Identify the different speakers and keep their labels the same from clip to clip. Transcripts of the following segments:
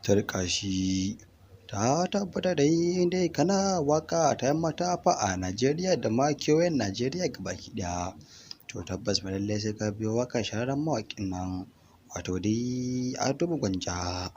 Speaker 1: Turƙashi. Ta tabbata dai dai kana waƙa ta 'yan mata fa a Najeriya da ma kewayen Najeriya gabaki ɗaya. To tabbas fa lallai sai ka biyo waƙar shahararren mawaƙin nan, wato dai Ado Gwanja.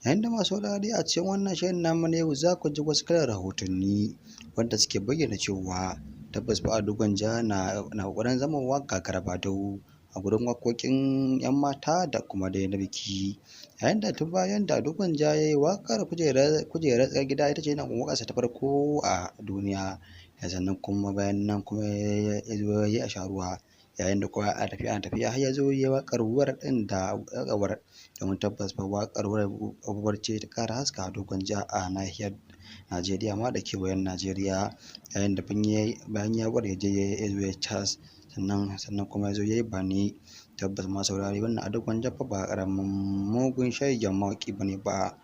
Speaker 1: Yayin da masu saurare a cikin wannan shirin namu na yau za ku ji wasu kalar rahotanni wanda suke bayyana cewa tabbas fa Ado Gwanja na ƙoƙarin zamowa gagara badau a gurin waƙoƙin 'yan mata da kuma dai na biki. Yayin da tun bayan da Ado Gwanja ya yi waƙar kujerar tsakar gida, ita ce waƙarsa ta farko a duniya. Sannan kuma bayan nan kuma ya zo ya yi a sha ruwa, yayin da kowa ana tafiya ana tafiya har ya zo ya yi waƙar war ɗin da war, domin tabbas fa waƙar war ce ta ƙara haska Ado Gwanja a nahiyar Najeriya ma da kewayen Najeriya. Yayin da bayan ya war ya je ya zo ya cas, sannan kuma ya zo ya yi bani. Tabbas masu saurare, wannan Ado Gwanja fa ba ƙaramin mugun shegen mawaƙi ba ne ba,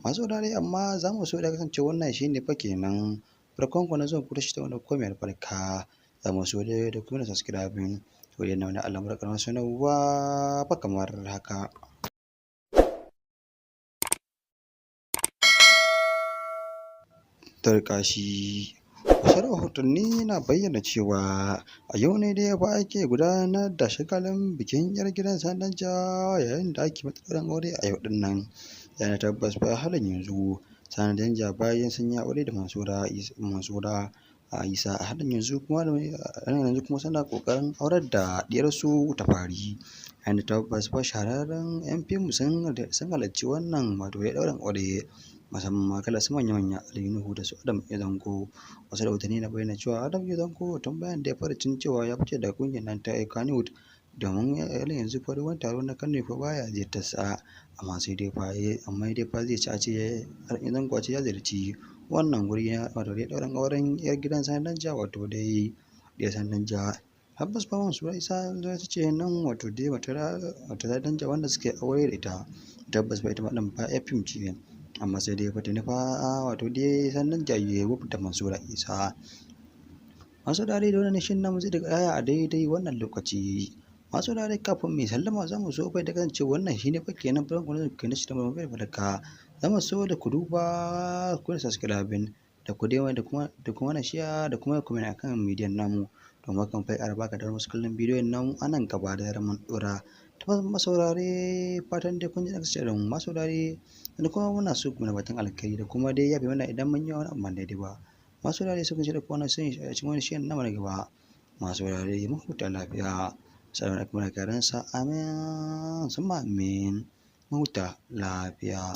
Speaker 1: masu saurare. Amma za mu so da kasance wannan shi ne fa kenan farkon ku na zuwan ku tashar ta wannan ko mai albarka. Za mu so dai da ku mana subscribing, to yana wani alamar ƙaramar sanarwa fa kamar haka. Turƙashi. Wasu rahotanni na bayyana cewa a yau ne dai fa ake gudanar da shagalin bikin 'yar gidan Sani Danja, yayin da ake mata ɗaurin aure a yau ɗin nan. Yana tabbas fa halin yanzu Sani Danja bayan sun yi aure da Mansura Isa, a halin yanzu kuma suna ƙoƙarin aurar da ɗiyarsu ta fari. Yayin da tabbas fa shahararren 'yan fim sun halarci wannan wato ɗaurin aure, musamman ma kalar su manya-manya Ali Nuhu da su Adam A Zango. Wasu rahotanni na bayyana cewa Adam A Zango tun bayan da ya furucin cewa ya fice daga ƙungiyar nan ta Kannywood, domin halin yanzu fa duk wani taro na Kannywood fa baya ziyartar sa. Amma sai dai fa amma dai fa zai ci a ce Adam A Zango a ce ya ziyarci wannan guri na wato dai ɗaurin auren 'yar gidan Sani Danja, wato dai ɗiyar Sani Danja. Tabbas fa Mansura Isa ta ce nan wato dai matar Sani Danja wanda suke aure da ita. Tabbas fa ita ma ɗin fa 'yar fim ce. Amma sai dai fa tuni fa wato dai Sani Danja ya wuf da Mansura Isa. Masu saurare, da wannan shirin namu zai ɗiga aya a daidai wannan lokaci. Masu saurare, kafin mu yi sallama, za mu so fa da kasance wannan shine fa kenan farkon ku na shirin mai albarka. Za mu so da ku duba ku subscribing da ku dai da kuma na share da kuma comment akan bidiyon namu, domin hakan fa ya ƙara baka damar wasu kallon bidiyon namu a nan gaba da zarar mun ɗora. Tabbas masu saurare, fatan dai kun ji daɗin shirin, masu saurare, da kuma muna so ku mana fatan alkhairi da kuma dai yafe mana idan mun yi wani abu ba daidai ba. Masu saurare, sai kun da kuma sun a cikin wani shirin namu na gaba. Masu saurare, mu huta lafiya. Assalamu alaikum warahmatullahi. Amin summa amin. Mu huta lafiya.